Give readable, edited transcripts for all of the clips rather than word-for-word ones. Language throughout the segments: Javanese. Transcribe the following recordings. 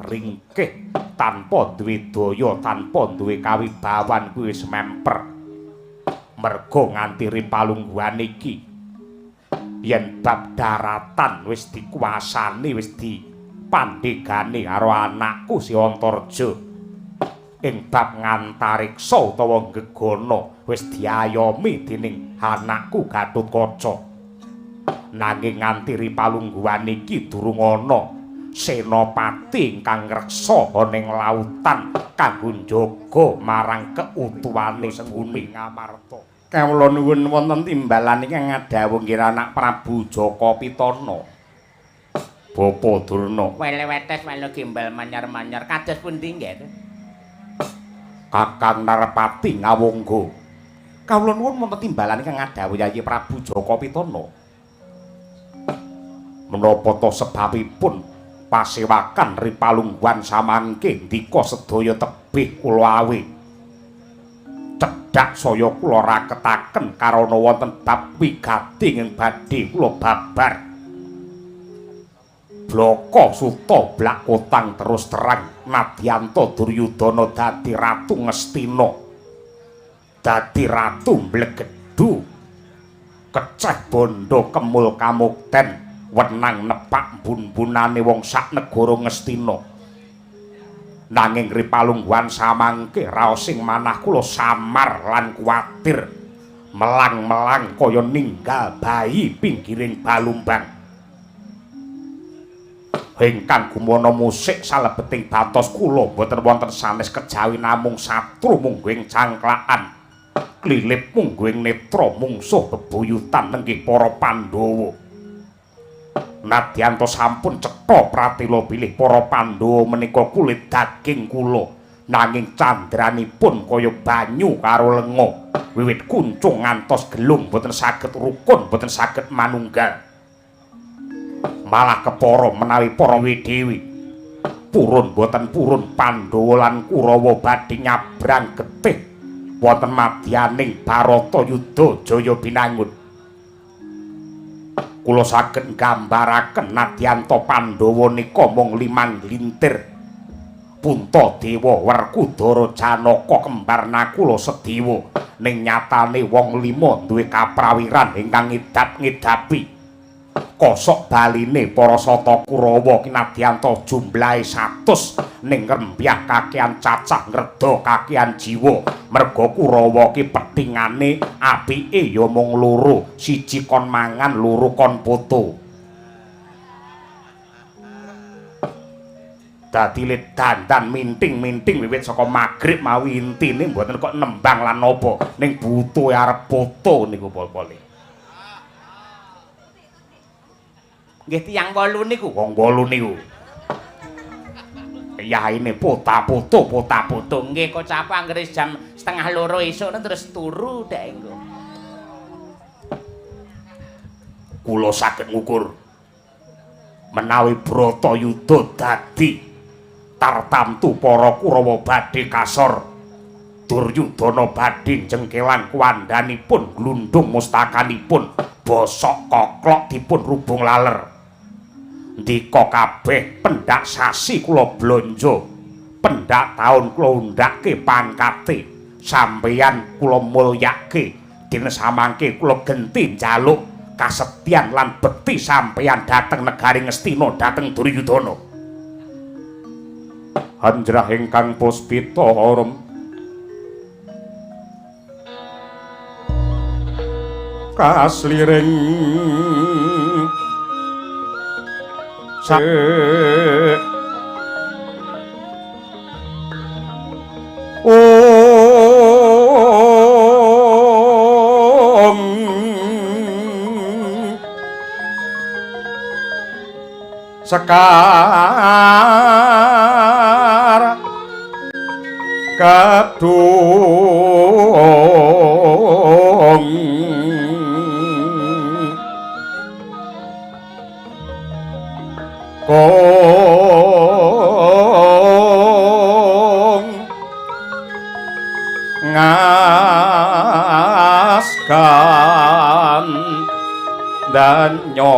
ringkih tanpa duwe daya, tanpa duwe kawibawan kuwi wis memper. Merga nganti ripalungguhan iki yen bab daratan wis dikuasani, wis dipandhegani karo anakku si Antarja. Ing bab ngantariksa utawa gegana wis diayomi dening anakku Gatotkaca. Nanging nganti ripalungguhan iki durung ana senopati ingkang ngreksa ana ing lautan kanggo njaga marang keutuhane bumi Ngamarta. Kawula nuwun wonten timbalan ingkang ngadhawuh nggih anak Prabu Jaka Pitana. Bapa Durna. Wele wetes wele gimbal manyar-manyar kados pundi nggih? Kakang Narpati ngawangga. Kawula nuwun wonten timbalan ingkang ngadhawuh Yayi Prabu Jaka Pitana. Menapa ta sebabipun pasewakan ripalungguhan samangke ndika sedaya tebih kula awe. Cedhak saya kula raketaken karana wonten bab wigati ing badhe kula babar. Blaka suta blak kotang terus terang nadyanta Duryudana dadi ratu Ngastina. Dadi ratu mblegedhu. Keceh bondo kemul kamukten wenang nepak bun-bunane wong sak negara Ngastina. Nanging ripalungguhan samangke raosing manah kula samar lan kuwatir melang-melang kaya ninggal bayi pinggiring balumbang. Ingkang gumana musik salebeting batos kula boten wonten sanes kejawi namung satru mungguing cangklakan klilip mungguing netra mungsuh bebuyutan nenggih para Pandhawa. Nadyanta sampun cetha pratela bilih para Pandhawa menika kulit daging kula, nanging candranipun kaya banyu karo lenga, wiwit kuncung ngantos gelung boten saged rukun, boten saged manunggal. Malah kepara menawi para dewi purun boten purun Pandhawa lan Kurawa badhe nyabrang getih wonten madyaning Baratayuda Jaya Binangun. Kula saged nggambaraken nadyanta Pandhawa nika mung limang lintir. Puntadewa, Werkudara, Janaka, kembar Nakula, Sedewa. Ning nyatane wong lima duwe kaprawiran ingkang ngidap-ngidapi. Kosok baline para sata Kurawa kinadyanta jumlahe 100 ning ngrembyah kakean cacah ngredha kakean jiwa. Merga Kurawa ki pethingane apike ya mung loro, siji kon mangan, loro kon foto. Dadi le dandan minting-minting wiwit saka magrib mawi intine mboten kok nembang lan napa, ning butuhe arep foto niku pol-pole. Nggih tiyang 8 niku, wong 8 niku. Yaine pota-poto, pota-poto. Nggih kocap anggere jam 1:30 esuk terus turu dek engko. Kula saged ngukur menawi Bratayuda dadi tartamtu para Kurawa badhe kasor. Duryudana badhe jengkelang kuwandhanipun glundung mustakanipun bosok koklok dipun rubung laler. Ndika kabeh pendak sasi kula blonjo, pendak taun kula undhake pangkate, sampeyan kula mulyake, dene samangke kula genti njaluk kasetyan lan bekti sampeyan dhateng negari Ngastina dhateng Duryudana. Anjrah ingkang puspita arum kasliring Om Sekar Kadung Kong ngaskan danyo.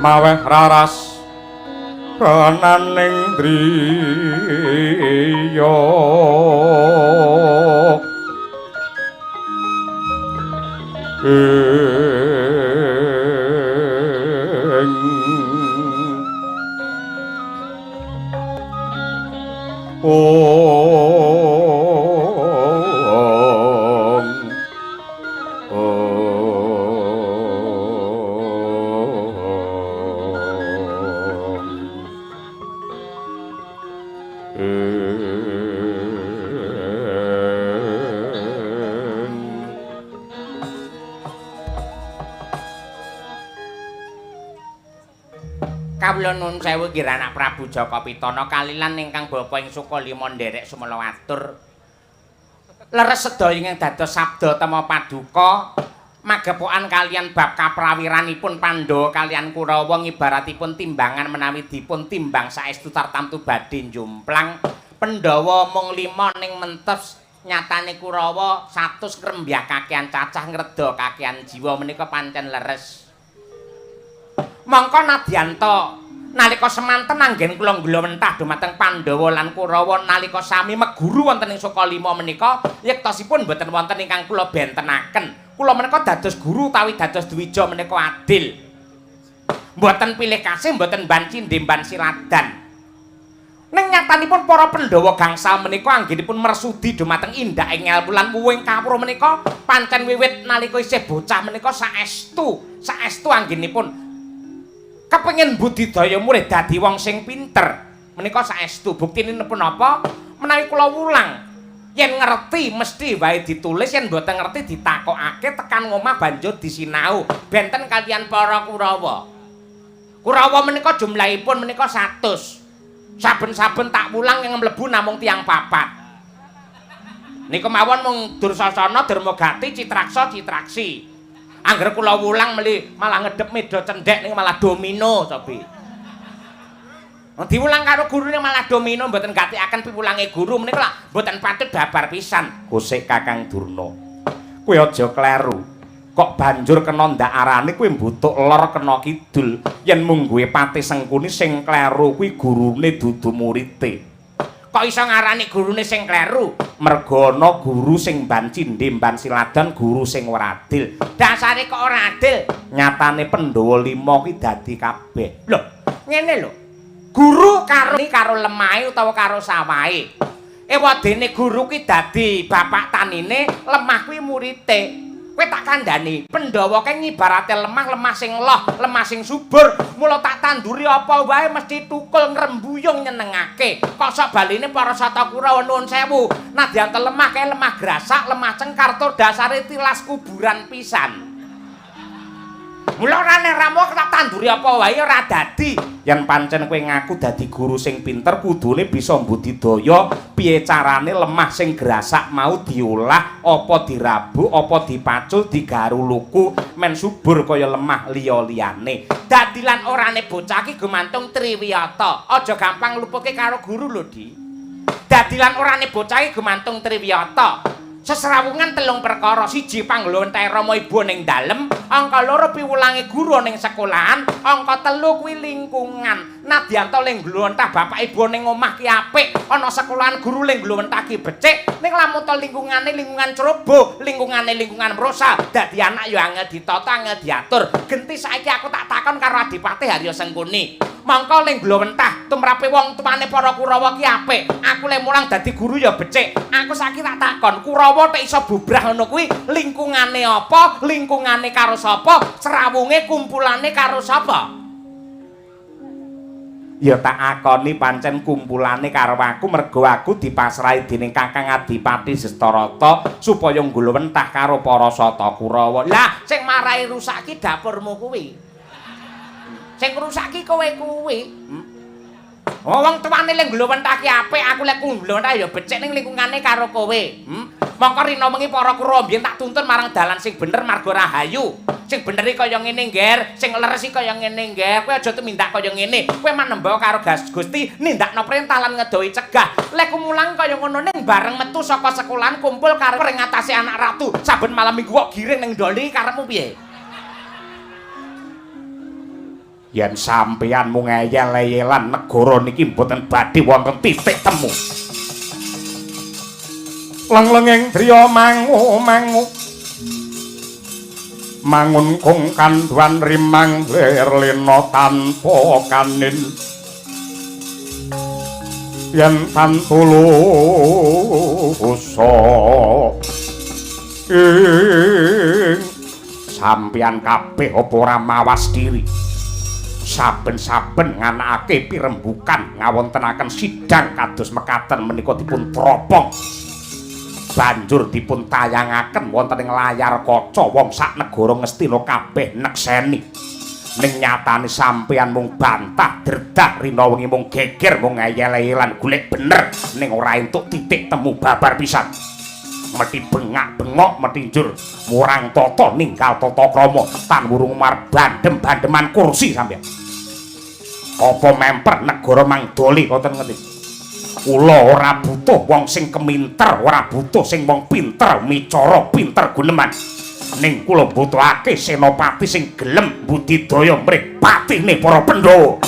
Maweh raras renaning driya ing ong ong ing. Kawula nuwun sewu nggih anak Prabu Jaka Pitana kalilan ingkang bapa ing Sukalima nderek sumela atur. Leres sedaya ingkang dados sabda tema paduka magepokan kaliyan bab kaprawiranipun Pandhawa kaliyan Kurawa ngibaratipun timbangan menawi dipun timbang saestu tartamtu badhe njumplang. Pandhawa mung 5 ning mentes nyatane Kurawa 100 ngrembyak kakean cacah ngreda kakean jiwa menika pancen leres. Mongko nadyanta nalika semanten anggen kula nglowentah dumateng Pandhawa lan Kurawa nalika sami meguru wonten ing Sukalima menika yektosipun boten wonten ingkang kula bentenaken. Kula menika dados guru utawi dados dwija menika adil. Mboten pilih kasih, mboten ban cindhe ban siladan. Ning nyatanipun para Pandhawa gangsal menika anggenipun mersudi dumateng indhaking ngelmu lan wuwing kawruh menika pancen wiwit nalika isih bocah menika saestu, saestu anggenipun kepengin budidaya murid dadi wong sing pinter menika saestu. Buktine punapa menawi kula wulang yen ngerti mesti wae ditulis, yen mboten ngerti ditakokake tekan ngomah banjur disinau. Benten kaliyan para Kurawa. Kurawa menika jumlahipun menika 100. Saben-saben tak wulang yang mlebu namung tiyang papat. Niku mawon mung Dursasana, Dermagati, Citraksa, Citraksi. Angger kula wulang meli malah ngedep meja cendhek ning malah domino sobi. Diwulang karo gurune malah domino mboten gatekaken piwulange guru menika lak mboten patut babar pisan. Kusik Kakang Durna. Kowe aja kleru. Kok banjur kena ndak arane kowe mbutuk lor kena kidul. Yen mungguhe Pati Sengkuni sing kleru kuwi gurune dudu murite. Kok iso ngarani gurune sing kleru? Merga ana guru sing ban cindhe ban siladan, guru sing ora adil. Dasare kok ora adil? Nyatane Pandhawa 5 kuwi dadi kabeh. Lho, ngene lho. Guru karo karo lemahe utawa karo sawahe. Ewadene guru kuwi dadi bapak tanine, lemah kuwi murite. Kowe tak kandhani, Pandhawa kae ngibarate lemah, lemah sing loh, lemah sing subur. Mula tak tanduri apa wae mesti tukul ngrembuyung nyenengake. Kok sok baline para Sata Kurawa nuwun sewu. Nadyan lemah kae lemah grasak, lemah cengkar tur dasare tilas kuburan pisan. Mula ora nek ramo tak tanduri apa wae ora dadi. Yen pancen kowe ngaku dadi guru sing pinter kudune bisa mbudidaya piye carane lemah sing grasak mau diolah, apa dirabuk, apa dipacul, digaru luku men subur kaya lemah liya-liyane. Dadi lan orane bocah iki gumantung triwiyata. Aja gampang lupuke karo guru lho, Di. Dadi lan orane bocah iki gumantung triwiyata. Sesrawungan telung perkara, siji pangglontae rama ibu ning dalem, angka loro piwulange guru ning sekolahan, angka telu kuwi lingkungan. Nadyanta ling nglontah bapak ibu ning omah ki apik, ana sekolahan guru ling nglontah ki becik, ning lamun to lingkungane lingkungan ceroboh, lingkungane lingkungan mrosa, dadi anak ya angel ditata, angel diatur. Genti saiki aku tak takon karo Adipati Harya Sengkuni. Mongko ling glowentah tumrape wong tuane para Kurawa ki apik. Aku le mulang dadi guru ya becik. Aku saiki tak takon, Kurawa tek iso bubrah ngono kuwi lingkungane apa? Lingkungane karo sapa? Srawunge kumpulane karo sapa? Ya tak akoni pancen kumpulane karo aku mergo aku dipasrahi dening Kakang Adipati Sestarata supaya nggulwentah karo para Sata Kurawa. Lah sing marai rusak ki dapurmu kuwi. Sing ngrusak ki kowe kuwi. Oh, wong tuane lek nglowentah ki apik, aku lek nglowentah ya becik ning lingkungane karo kowe. Mongko rina wengi para Kurawa mbiyen tak tuntun marang dalan sing bener marga rahayu. Sing bener iki kaya ngene, Ngger, sing leres iki kaya ngene, Ngger. Kowe aja tumindak kaya ngene. Kowe manemba karo Gusti nindakno perintah lan ngedohi cegah. Lek kumulang kaya ngono ning bareng metu saka sekolahan kumpul karo ring atase anak ratu. Saben malam minggu kok giring ning ndoli karepmu piye? Yen sampeyan mung eyel-eyelan negara niki mboten badhe wonten titik temu. Lenglenging driya mangu-mangu mangun kung kandhuan rimang lir lena tanpa kanin yen tantulusa ing sampeyan kabeh apa ora mawas diri saben-saben nganakake pirembukan ngawontenaken sidang kados mekaten menika dipun tropong banjur dipun tayangaken wonten ing layar kaca wong sak negara Ngastina kabeh nekseni. Ning nyatane sampeyan mung bantah dredah rina wengi mung geger mung eyel-eyelan golek bener ning ora entuk titik temu babar pisan. Mesti bengak-bengok mesti njur murang tata ninggal tata krama tan wurung mar bandem-bandeman kursi sampeyan. Apa memper negara mangdoli ngoten ngendi? Kula ora butuh wong sing keminter, ora butuh sing wong pinter micara pinter guneman. Ning kula mbutuhake senopati sing gelem budidaya mrih patine para Pandhawa.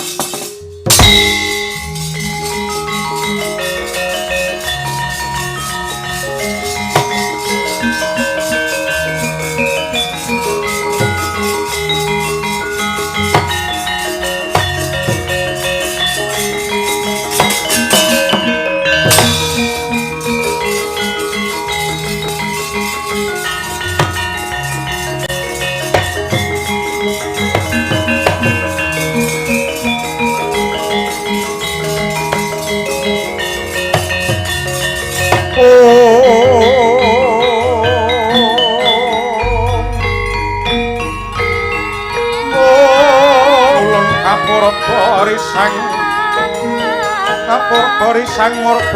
Sang murbengret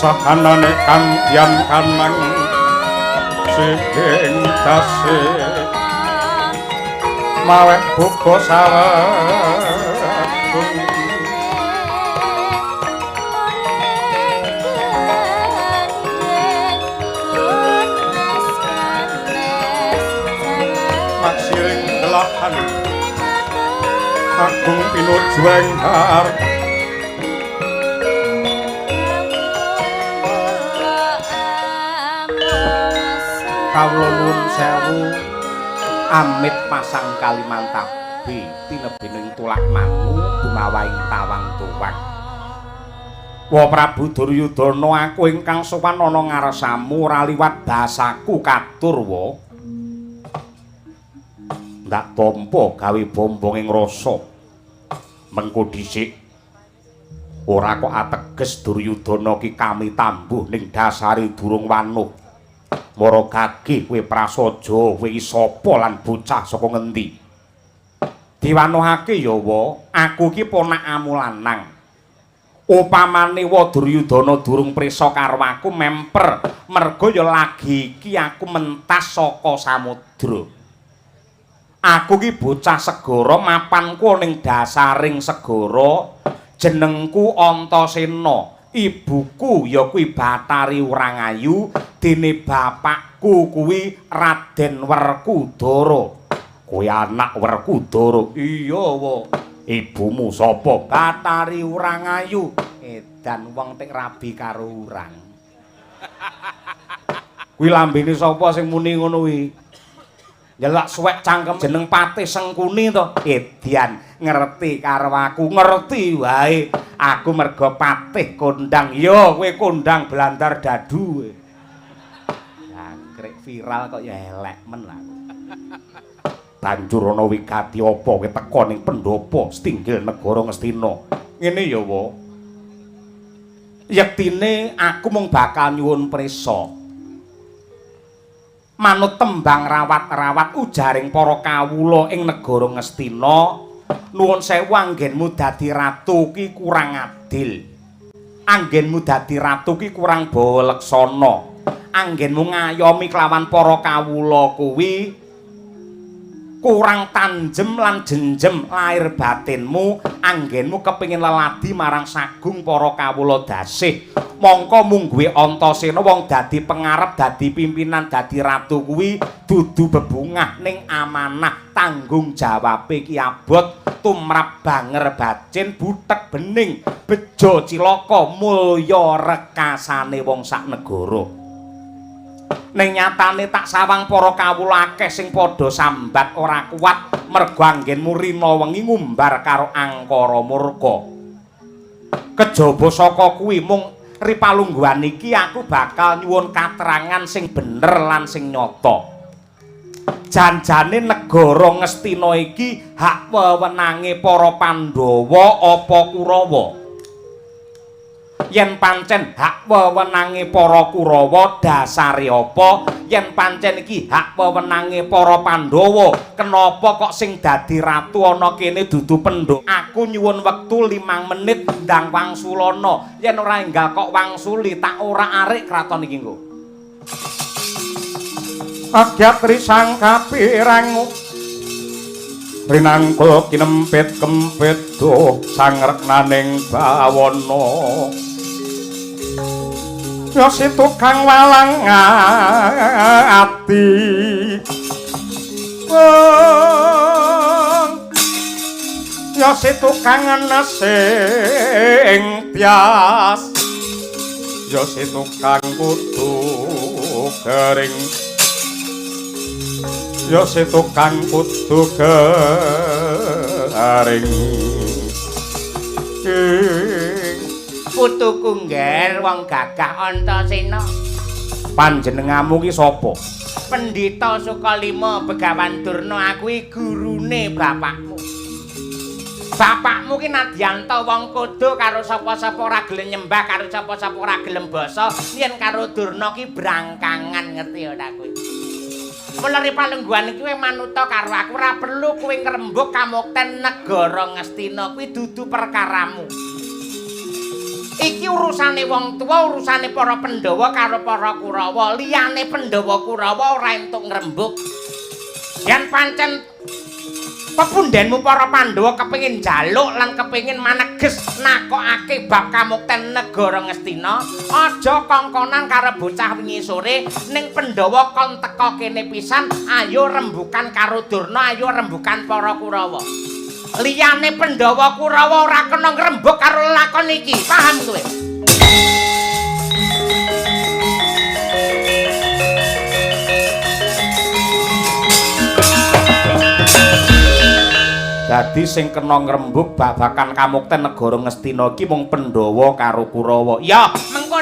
sahanane kang yan kanang sing dase mawek buka saweg. Agung pinuju enggar kawula nuwun sewu amit pasang Kalimantabi tinebining tulak mangu dumawahing tawang tuwang. Wa Prabu Duryudana, aku ingkang sowan ana ngarsamu ora liwat basaku katur wa. Ndak tampa gawe bombong ing rasa. Mengko dhisik ora kok ateges Duryudana ki kami tambuh ning dasare durung wanuh. Mara gage kowe prasaja, kowe sapa lan bocah saka ngendi? Diwanuhake ya wa, aku ki ponakamu lanang. Upamane wa Duryudana durung prisa karo aku memper, merga ya lagi iki aku mentas saka samudra. Aku ki bocah segara, mapanku ning dasaring segara, jenengku Antasena, ibuku ya kuwi Bathari Urangayu, dene bapakku kuwi Raden Werkudara. Kowe anak Werkudara? Iya wa. Ibumu sapa? Bathari Urangayu. Edan wong tek rabi karo urang. Kuwi lambene sapa sing muni ngono kuwi? Njelak suwek cangkem jeneng Patih Sengkuni to. Edian ngerti karo aku, ngerti wae. Aku merga patih kondang. Yo kowe kondang blandar dadu. Jangkrik viral kok ya elek men aku. Banjur ana wigati apa kowe teka ning pendhapa setinggil negara Ngastina. Ngene ya wa. Yektine aku mung bakal nyuwun prisa. Manut tembang rawat-rawat ujaring para kawula ing negara Ngastina, nuwun sewu anggenmu dadi ratu ki kurang adil. Anggenmu dadi ratu ki kurang bawa leksana. Anggenmu ngayomi kelawan para kawula kuwi Kurang tanjem lan jenjem lahir batinmu, anggenmu kepengin leladi marang sagung para kawula dasih. Mongko mungguhe Antasena wong dadi pengarep, dadi pimpinan, dadi ratu kuwi dudu bebungah ning amanah, tanggung jawabe ki abot tumrap banger bacin, butek bening, bejo cilaka, mulya rekasane wong sak negara. Ning nyatane tak sawang para kawula akeh sing padha sambat ora kuat mergo anggenmu rina wengi ngumbar karo angkara murka. Kejaba saka kuwi mung ripalungguhan iki aku bakal nyuwun katerangan sing bener lan sing nyata. Janjane negara Ngastina iki hak wewenange para Pandhawa apa Kurawa? Yen pancen hak wewenange para Kurawa dasare apa? Yen pancen iki hak wewenange para Pandhawa, kenapa kok sing dadi ratu ana kene dudu Pandhawa? Aku nyuwun wektu 5 menit ndang wangsulana. Yen ora enggal kok wangsuli tak ora arik kraton iki nggo. Agyatri sang kapirang rinangkul kinempit kempit duh sang reknaning bawana. Ya si tukang walang ati wong, ya si tukang nesing tias, ya si tukang kudu kering, ya si tukang kudu kering. Putuku ngger wong gagah Antasena. Panjenenganmu ki sapa? Pendhita Sukalima Begawan Durna, aku iki gurune bapakmu. Bapakmu ki nadyanta wong kodho karo sapa-sapa ora gelem nyembah, karo sapa-sapa ora gelem basa, yen karo Durna ki brangkangan, ngerti ora kowe? Mula ripalungguhan iki kowe manuta karo aku, ora perlu kowe ngrembug kamukten negara Ngastina kuwi dudu perkaramu. Iki urusane wong tuwa, urusane para Pandhawa karo para Kurawa. Liyane Pandhawa Kurawa ora entuk ngrembug. Yen pancen pepundhenmu para Pandhawa kepengin njaluk lan kepengin maneges nakokake bab kamukten negara Ngastina, aja kongkonan karo bocah wingi sore ning Pandhawa kon teka kene pisan, ayo rembukan karo Durna, ayo rembukan para Kurawa. Liyane Pandhawa Kurawa ora kena ngrembug karo lakon iki, paham kowe? Dadi sing kena ngrembug babakan kamukten negara Ngastina iki mung Pandhawa karo Kurawa. Ya, mengko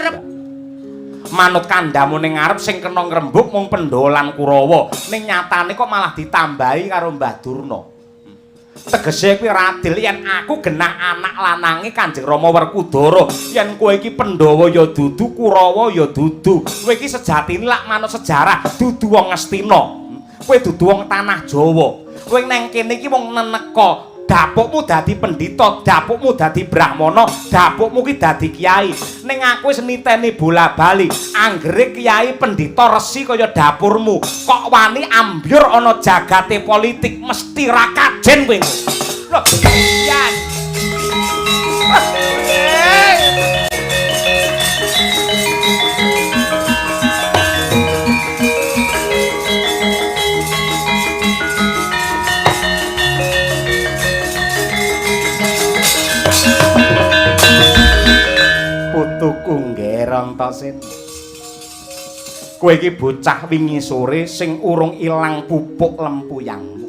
manut kandhamu ning ngarep sing kena ngrembug mung Pandhawa lan Kurawa. Ning nyatane kok malah ditambahi karo Mbah Durna. Tegese kuwi ora adil yen aku genah anak lanange Kanjeng Rama Werkudara. Yen kowe iki Pandhawa ya dudu, Kurawa ya dudu. Kowe iki sejatine lak manut sejarah dudu wong Ngastina. Kowe dudu wong tanah Jawa. Kowe nang kene iki wong neneka. Dapukmu dadi pendhita, dapukmu dadi brahmana, dapukmu ki dadi kiai. Ning aku wis niteni bola-bali, anggere kiai pendhita resi kaya dapurmu, kok wani ambyur ana jagate politik mesti ra kajen kowe. Lho, jan. Putuku ngger Antasena. Kowe iki bocah wingi sore sing urung ilang pupuk lempuyangmu.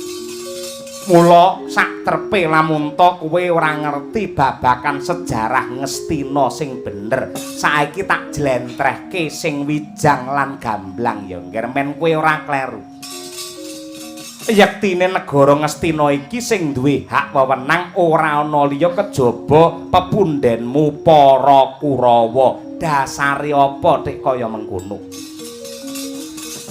Mula sak trepe lamunta kowe ora ngerti babakan sejarah Ngastina sing bener. Saiki tak jlentrehke sing wijang lan gamblang ya ngger men kowe ora kleru. Yektine negara Ngastina iki sing duwe hak wewenang ora ana liya kejaba pepundhenmu para Kurawa. Dasare apa dik kaya mengkono?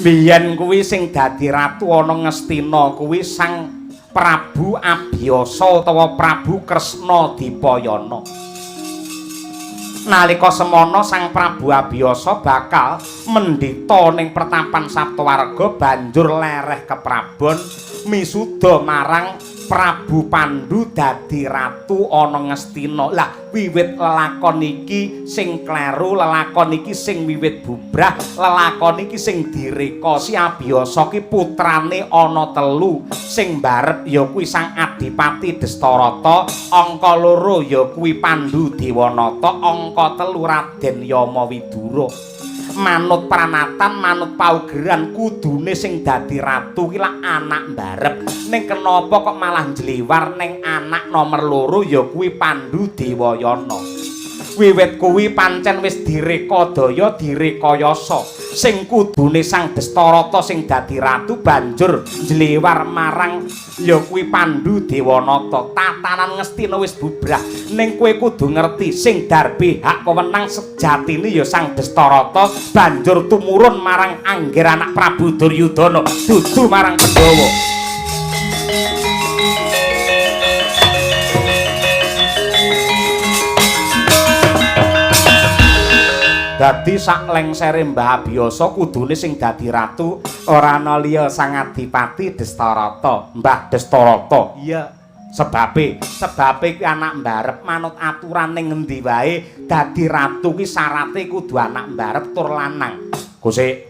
Biyen kuwi sing dadi ratu ana Ngastina kuwi Sang Prabu Abiyasa utawa Prabu Kresna Dipayana. Nalika semana Sang Prabu Abiyasa bakal Mendhita ning pertapan Saptawarga banjur lereh keprabon misuda marang Prabu Pandu dadi ratu ana Ngastina. Lah wiwit lelakon iki sing kleru, lelakon iki sing wiwit bubrah, lelakon iki sing direka. Si Abiyasa ki putrane ana telu, sing mbarep ya kuwi Sang Adipati Destarata, angka loro ya kuwi Pandu Dewanata, angka telu Raden Yama Widura. Manut pranatan, manut paugeran, kudune sing dadi ratu ki lak anak mbarep. Ning kenapa kok malah njliwar ning anak nomor loro ya kuwi Pandu Dewayana. Wiwit kuwi pancen wis direkadaya, direkayasa. Sing kudune Sang Destarata sing dadi ratu banjur njliwar marang ya kuwi Pandu Dewanata. Tatanan Ngastina wis bubrah. Ning kowe kudu ngerti sing darbe hak wewenang sejatine ya Sang Destarata banjur tumurun marang angger anak Prabu Duryudana, dudu marang Pandhawa. Dadi sak lengsere Mbah Abiyasa kudune sing dadi ratu ora ana liya Sang Adipati Destarata, Mbah Destarata. Iya. Sebabe, sebabe kuwi anak mbarep manut aturan ning ngendi wae dadi ratu ki syarate kudu anak mbarep tur lanang. Gusik.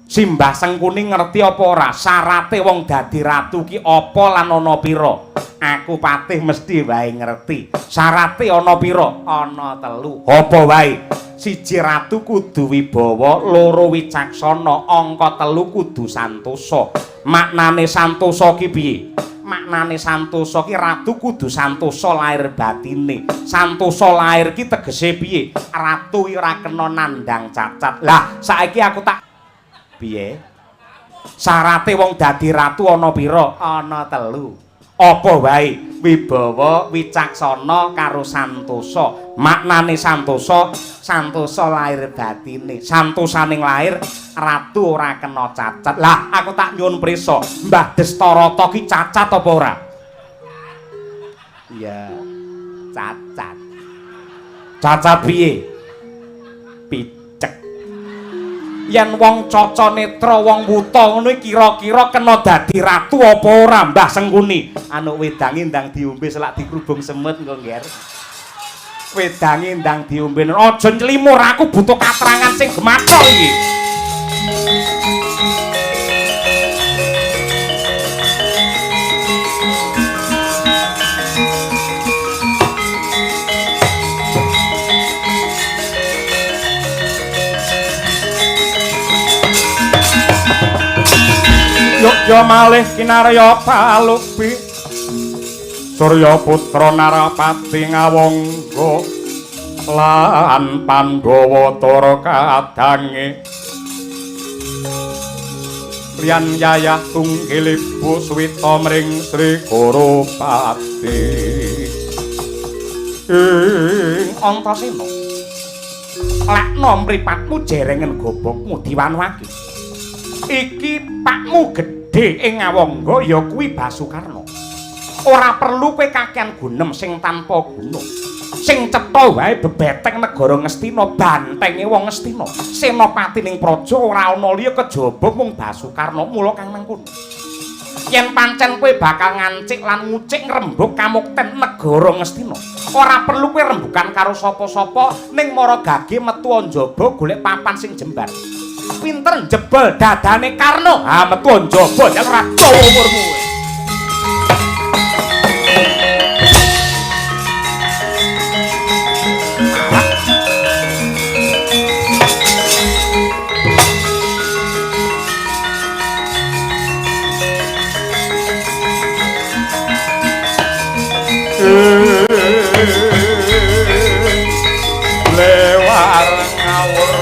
Simbah Sengkuni ngerti apa ora syarate wong dadi ratu ki apa lan ana pira? Aku patih mesti wae ngerti. Syarate ana pira? Ana telu. Apa wae? Siji ratu kudu wibawa, loro wicaksana, angka telu kudu santosa. Maknane santosa ki piye? Maknane santosa ki ratu kudu santosa lahir batine. Santosa lahir ki tegese piye? Ratu ora kena nandhang cacat. Lah, saiki aku tak piye? Syarate wong dadi ratu ana pira? Ana telu. Apa wae? Wibawa, wicaksana karo santosa. Maknane santosa, santosa lahir batine. Santosaning lahir ratu ora kena cacat. Lah, aku tak nyuwun prisa, Mbah Destarata ki cacat apa ora? Iya, cacat. Cacat piye? Picek. Yen wong caca netra, wong wuta ngono kira-kira kena dadi ratu apa ora Mbah Sengkuni? Anu wedange ndang diombe selak dikrubung semut engko, Ngger. Wedange ndang diombe. Aja nylimur, aku butuh katerangan sing gemathok iki. Yogya malih kinarya palupi Surya putra Narapati ngawangga lan Pandhawa tara kadange liyan yayah tunggilibu suwita mring Sri Gurupati ing Antasena. Lekno mripatmu jerengen gobokmu diwanuake. Iki pakmu gedhe ing Ngawangga ya kuwi Basukarna. Ora perlu kowe kakean gunem sing tanpa guna. Sing cetha wae bebeteng negara Ngastina, bantenge wong Ngastina. Senopati ning praja ora ana liya kejaba mung Basukarna, mula kang mangkono. Yen pancen kowe bakal ngancik lan ngucik ngrembug kamukten negara Ngastina, ora perlu kowe rembugan karo sapa-sapa ning mara gage metu njaba golek papan sing jembar. Pinter njebol dadane Karna. Ha metu njaba jan ora dawa umurmu. Lewar ngawur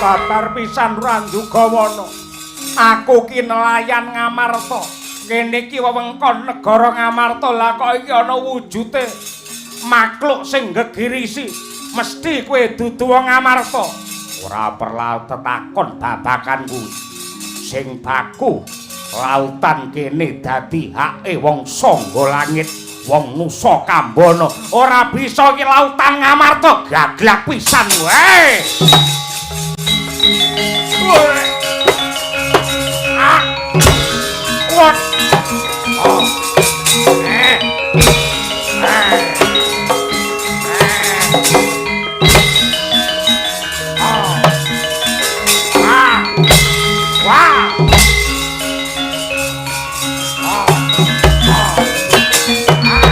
Babar pisan Randugawana. Aku ki nelayan Ngamarta. Kene iki wewengkon negara Ngamarta. Lah kok iki ana wujute makhluk sing gegirisi. Mesti kowe dudu wong Ngamarta. Ora perlu tetakon babagan kuwi. Sing baku lautan kene dadi hake wong sangga langit, wong Nusa Kambana. Ora bisa iki lautan Ngamarta gaglak pisan wae. What? Oh. Eh. Eh. Oh. Ah. Wah. Oh. Oh. Ah.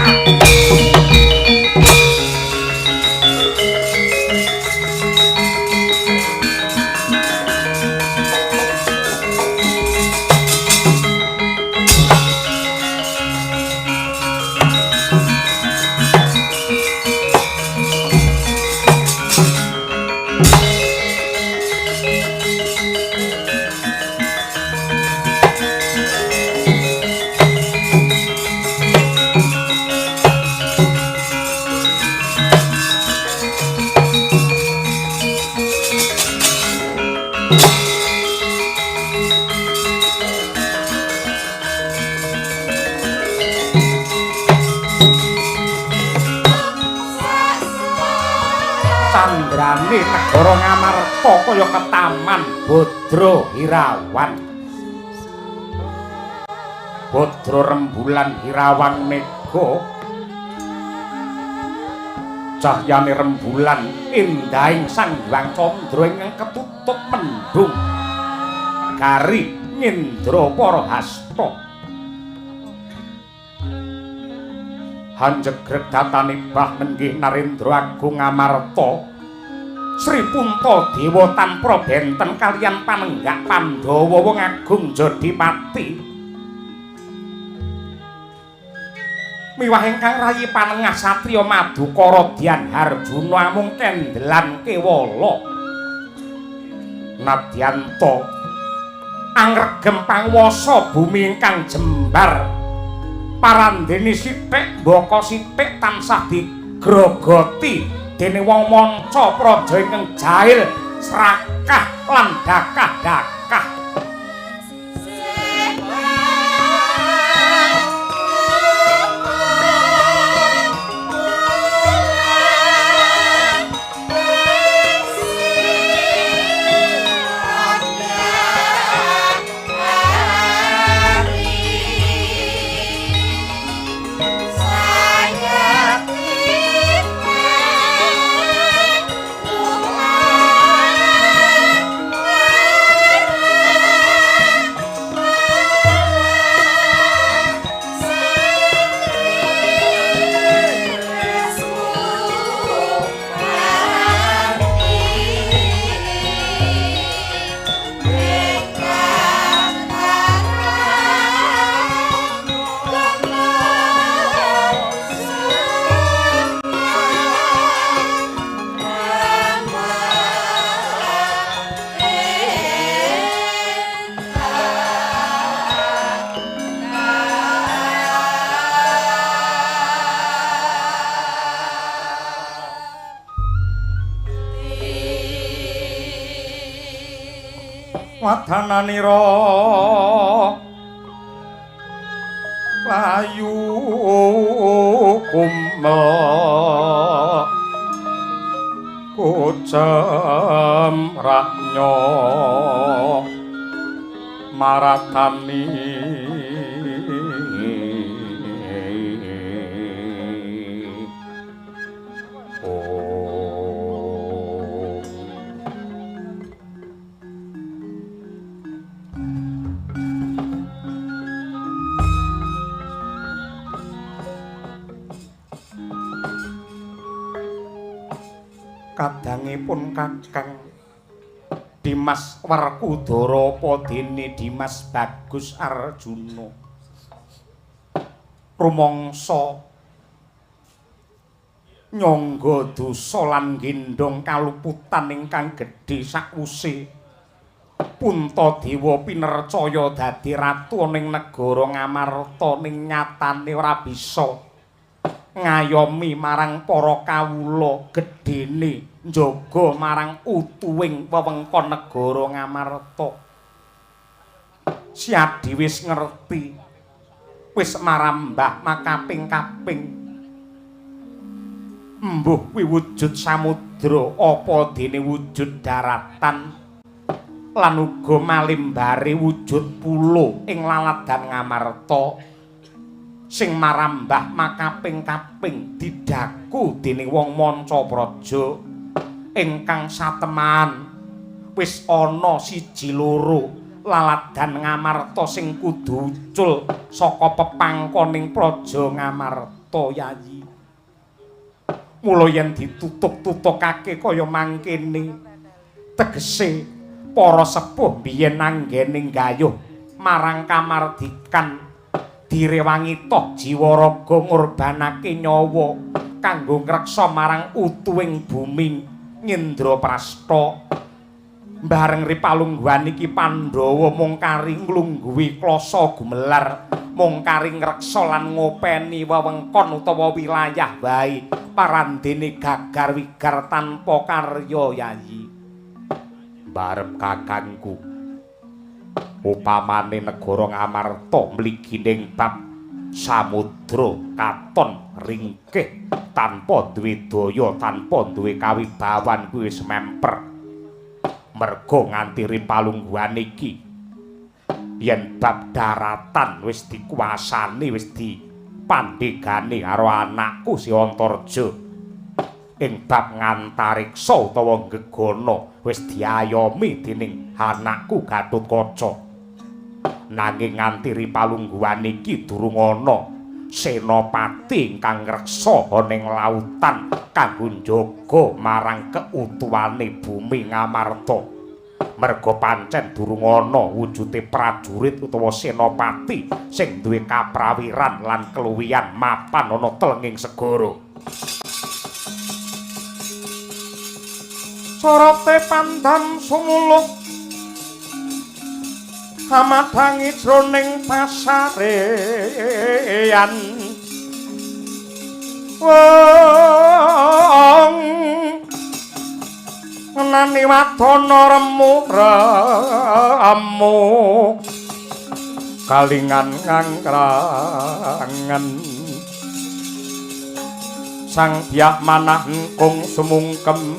Candrane negara Ngamarta kaya ketaman Bodro Hirawan. Bodro rembulan Hirawan mega. Cahyane rembulan indahing Sang Hyang Candra ingkang ketutup mendung. Gari nyindra para hasta. Hanjegreg datane Bah Menggih Narendra Agung Ngamarta. Sri Punta Dewa tanpa benten kaliyan panenggak Pandhawa wong agung Jodipati. Miwah ingkang rayi panengah satriya Madukara Dyan Harjuna amung kendelan kewala. Nadyanta angregem panguwasa bumi ingkang jembar. Parandene sithik mbaka sithik tansah digrogoti dene wong manca praja ingkang jahil, srakah lan dakah-dakah. Wadananira layu kumandang. sumelek kucem raknya maratani Kadangipun Kakang Dimas Werkudara apa dene Dimas Bagus Arjuna rumangsa nyangga dosa lan gendhong kaluputan ingkang gedhe sakwuse Puntadewa pinercaya dadi ratu ning negara Ngamarta ning nyatane ora bisa ngayomi marang para kawula gedhene njaga marang utuwing wewengkon negara Ngamarta. Siadi wis ngerti, wis marambah makaping-kaping. Mbuh kuwi wujud samudra apa dene wujud daratan lan uga malimbare wujud pulo ing laladan Ngamarta sing marambah makaping-kaping didaku dening wong manca praja ingkang sateman wis ana siji loro laladan Ngamarta sing kudu ucul saka pepangkoning praja Ngamarta. Yayi, mula yen ditutuk-tutukake kaya mangkene tegese para sepuh biyen anggene nggayuh marang kamardikan direwangi toh jiwa raga ngorbanake nyawa kanggo ngreksa marang utuwing bumi Ngendraprasta. Bareng ripalungguhan iki Pandhawa mung kari nglungguhi klasa gumelar, mung kari ngreksa lan ngopeni wewengkon utawa wilayah wae parandene gagar wigar tanpa karya. Yayi, barep kakangku upamane negara Ngamarta mligining bab samudra katon ringkih tanpa duwe daya tanpa duwe kawibawan kuwi wis memper merga nganti ripalungguhan iki yen bab daratan wis dikuasani wis dipandhegani karo anakku si Antarja, ing bab ngantariksa utawa gegana wis diayomi dening anakku Gatotkaca. Nanging nganti ripalungguhan iki durung ana senopati ingkang ngreksa ana ing lautan kanggo njaga marang keutuhane bumi Ngamarta. Merga pancen durung ana wujude prajurit utawa senopati sing duwe kaprawiran lan keluwihan mapan ana telenging segara. Sorote pandan sumuluh amadhangi jroning pasareyan wong ngenani wadana remu remu kalingan ngangkrangan sang biak manah engkung sumungkem.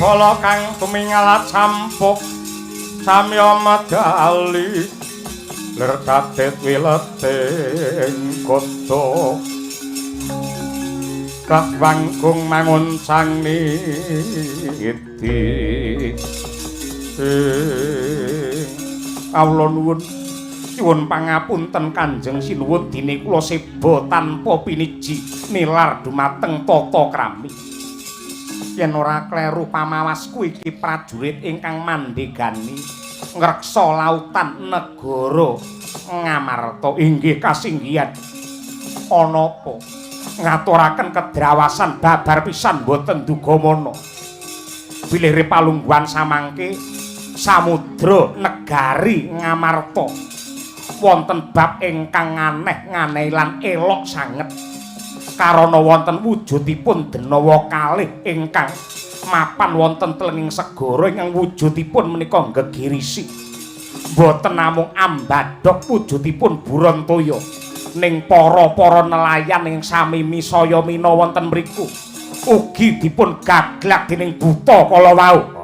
Bala kang tumingal campuk samya medali lir dadet wileting kutha kawangkung manguncang niti. Kawula nuwun Nyuwun pangapunten Kanjeng Sinuwun dene kula seba tanpa piniji nilar dumateng tata krami. Yen ora kleru pamawasku iki prajurit ingkang mandegani ngreksa lautan negara Ngamarta. Inggih kasinggihan. Ana apa? Ngaturaken kedrawasan babar pisan boten dugamana. Bilih palungguhan samangke samudra negari Ngamarta wonten bab ingkang aneh-aneh lan elok sanget. Karana wonten wujudipun denawa kalih ingkang mapan wonten telenging segara ingkang wujudipun menika nggegirisi. Boten namung ambadhok wujudipun Burantoya, ning para-para nelayan ing sami misaya mina wonten mriku ugi dipun gaglak dening buta kala wau.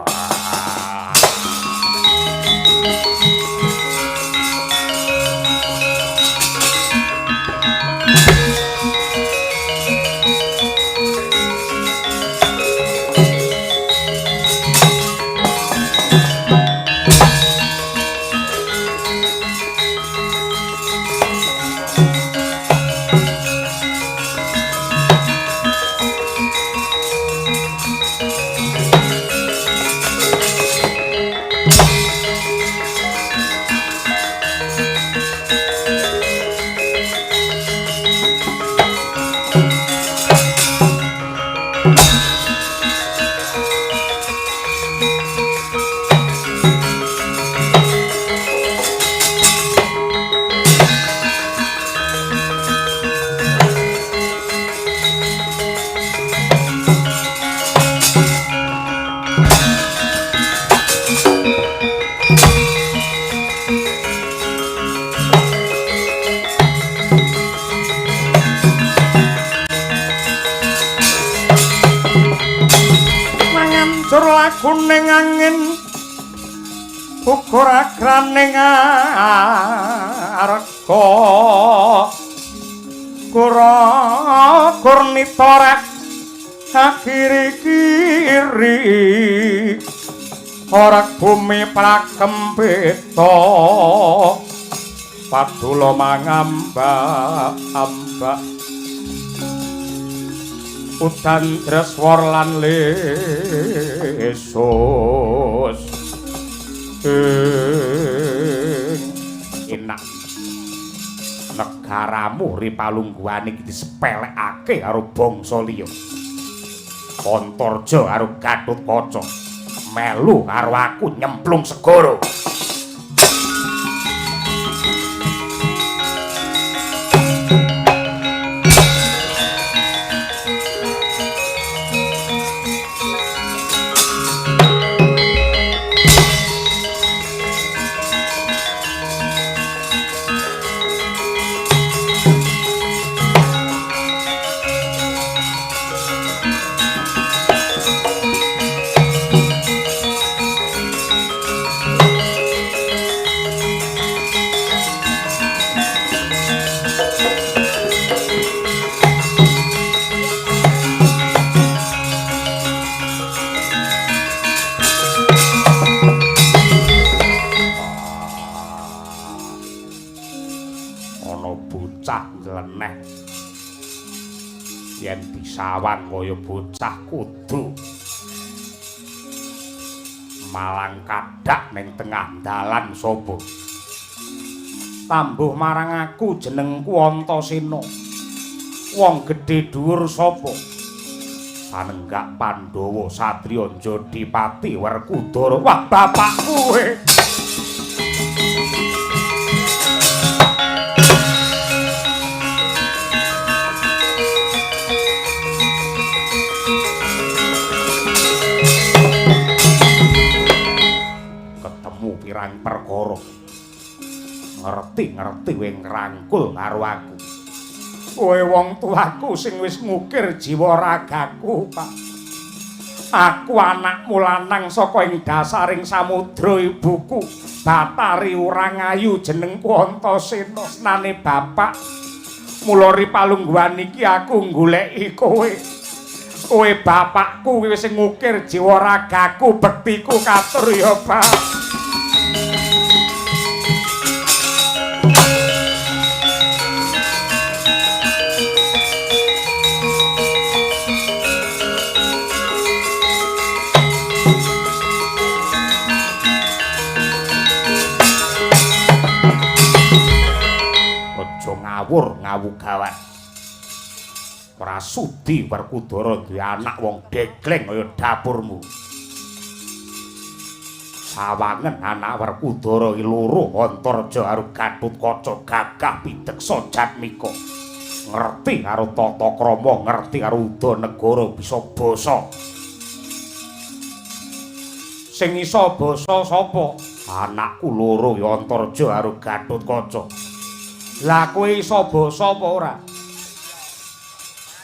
Kuning angin ukur agraning arga kura kurnita kiri kiri ora bumi prakempita padula mangambak-ambak udan dreswor lan lesus enak negaramu ripalungguhane iki disepelekake karo bangsa liya. Antarja karo Gatotkaca melu karo aku nyemplung segara. Yen disawang kaya bocah kudu malang kadak ning tengah dalan sapa. Tambuh marang aku jenengku Antasena. Wong gedhe dhuwur sapa? Panenggak Pandhawa satriya Jodipati Werkudara. Wah, bapakku we. Pirang perkara ngerti-ngerti kowe ngrangkul karo aku. Kowe wong tuaku sing wis ngukir jiwa ragaku, Pak. Aku anakmu lanang saka ing dasaring samudra ibuku Batari Urangayu, jenengku Antasena, senane bapak. Mula ripalungguhan iki aku goleki kowe. Kowe bapakku wis ngukir jiwa ragaku, bektiku katur ya, Pak. Ngawur ngawugawan. Ora sudi Werkudara duwe anak wong degleng kaya dapurmu. Sawangen anak Werkudara iki loro, Antarja karo Gathotkaca, gagah pideksa jatmika. Ngerti karo tata krama, ngerti karo udanegara, bisa basa. Sing iso basa sapa? Anakku loro ya Antarja karo Gathotkaca. Lah kowe iso basa apa ora?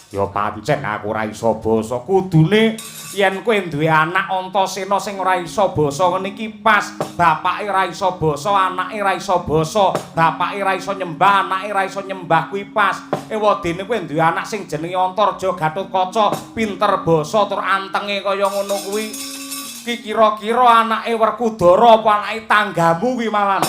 Ya pancen aku ora iso basa. Kudune yen kowe duwe anak Antasena sing ora iso basa ngene iki pas, bapake ora iso basa, anake ora iso basa, bapake ora iso nyembah, anake ora iso nyembah kuwi pas. Ewadene kowe duwe anak sing jenenge Antarja Gathotkaca, pinter basa tur antenge kaya ngono kuwi. Ki kira-kira anake Werkudara apa anake tanggamu kuwi malan?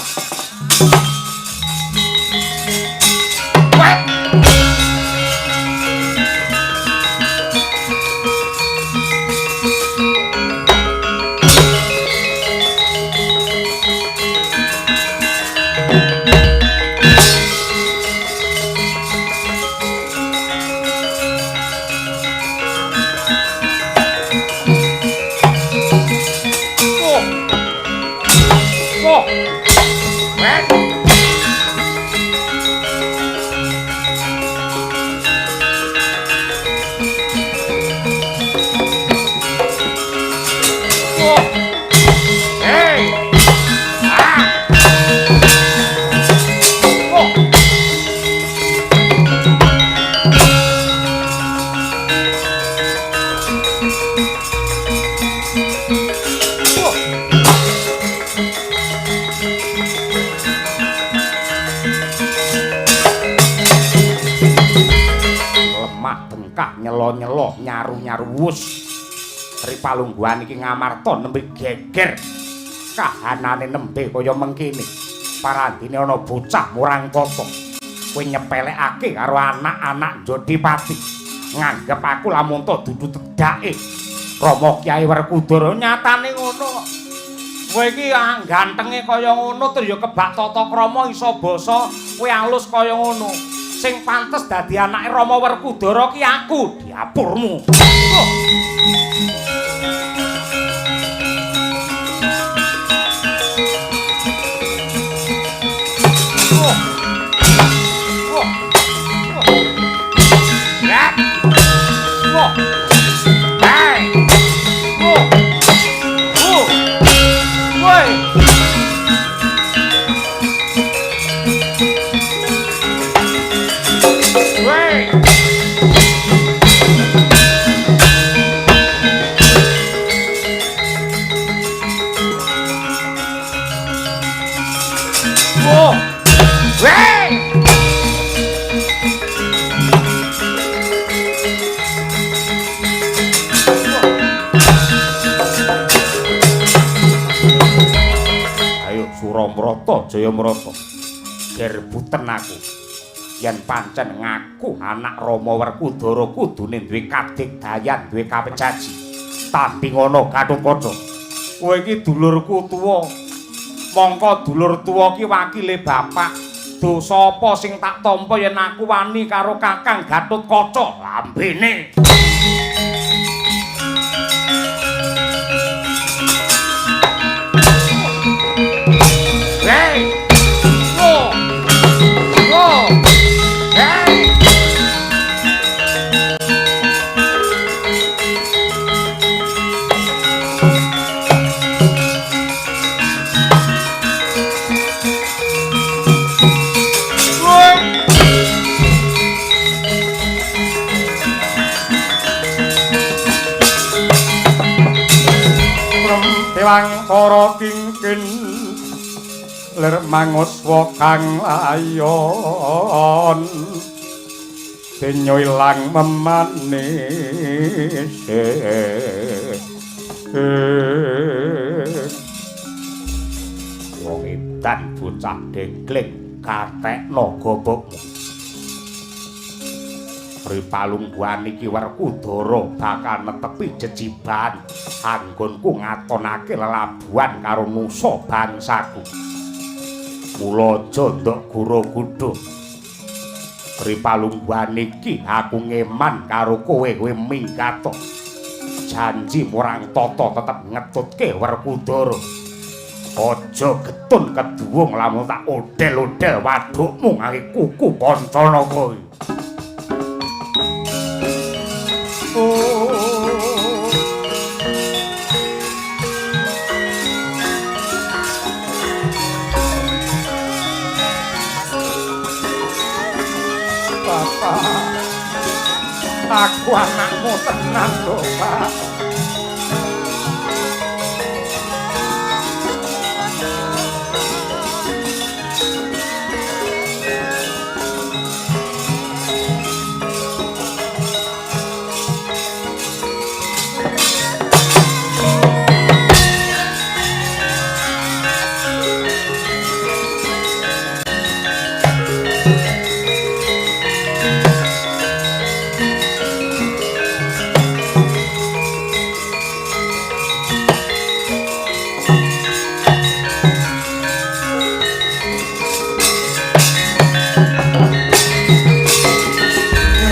Nyelo-nyelo nyaru-nyaru wus. Ripalungguhan iki Ngamarta nembe geger. Kahanane nembe kaya mengkene. Parandene ana bocah murang kata. Kowe nyepelekake karo anak-anak Jodipati. Nganggep aku lamun to dudu tedhake Rama Kyai Werkudara. Nyatane ngono kok. Kowe iki gantenge kaya ngono tur ya kebak tata krama iso basa, kowe alus kaya ngono. Sing pantes dadi anake Rama Werkudara ki aku, diapurmu. Oh. Oh. Oh. Oh. Ya. Oh. Hey. Oh. Oh. Woi. Suramrata Jayamrata, gerbuten aku. Yen pancen ngaku anak Rama Werkudara kudune duwe kadigdayan, duwe kapejaji. Tanding ana Gathotkaca. Kowe iki dulurku tuwa. Mongko dulur tuwa ki wakile bapak. Dosa apa sing tak tampa yen aku wani karo Kakang Gathotkaca? Lambene. Hey! Go! Go! Hey! Dewang para kingkin lir manguswa kang layon denyo ilang memanis. Wong edan bocah degleng katekno gobokmu. Ripalungguhan iki Werkudara bakal netepi jejiban anggonku ngatonake lelabuhan karo nusa bangsaku. Mula aja ndok gura-gudha. Ripalungguhan iki aku ngeman karo kowe, kowe minggat. Janji murang tata tetep ngetutke Werkudara. Aja getun keduwung lamun tak odel-odel wadukmu ngangge kuku Pancanaka iki. Oh. Bapak, aku anakmu tenan lho, Pak.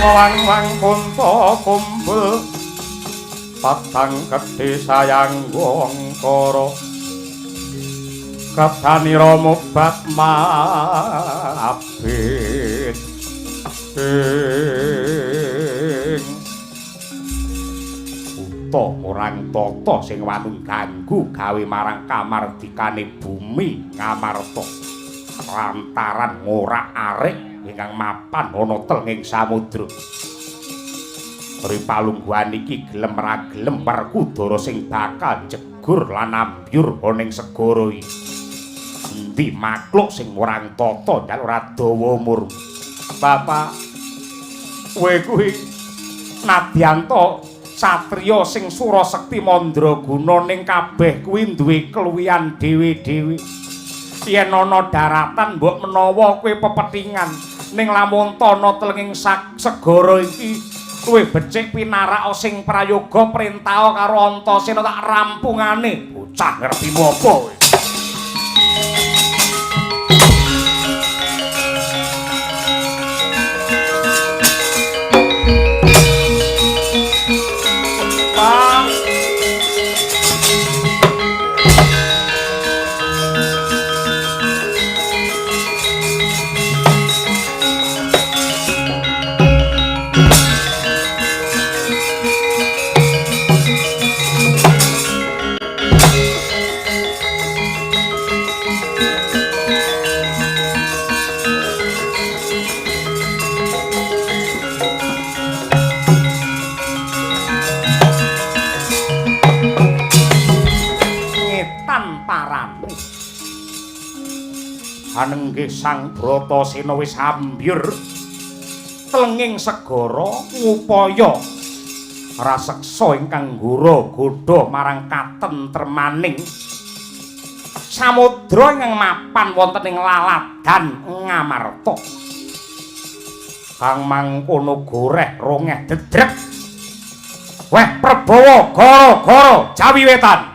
Wang-wang kunta kumpul patang gedhe sayang wongkara kadanira mobat mabit ing buta murang tata sing wangun ganggu gawe marang kamardikane bumi Ngamarta lantaran ngorak-arik ingkang mapan ana telenging samudra. Ripalungguhan iki gelem ra gelem Werkudara sing bakal jegur lan ambyur ana ing segara iki. Endi makluk sing murang tata njaluk ora dawa umur. Bapak, kowe kuwi nadyanta satriya sing surasekti mandraguna ning kabeh kuwi duwe keluwihan dhewe-dhewe. Yen ana daratan mbok menawa kowe pepethingan, ning lamun ana telenging segara iki luwih becik pinarak sing prayoga printaha karo Antasena tak rampungane. Bocah ngertimu apa kowe? Pak, Anenggih Sang Bratasena wis ambyur telenging segara ngupaya raseksa ingkang nggura godha marang katentremaning samudra ingkang mapan wonten ing laladan Ngamarta. Kang mangkono goreh rongeh dedrek. Weh Prabawa gara-gara Jawi Wetan.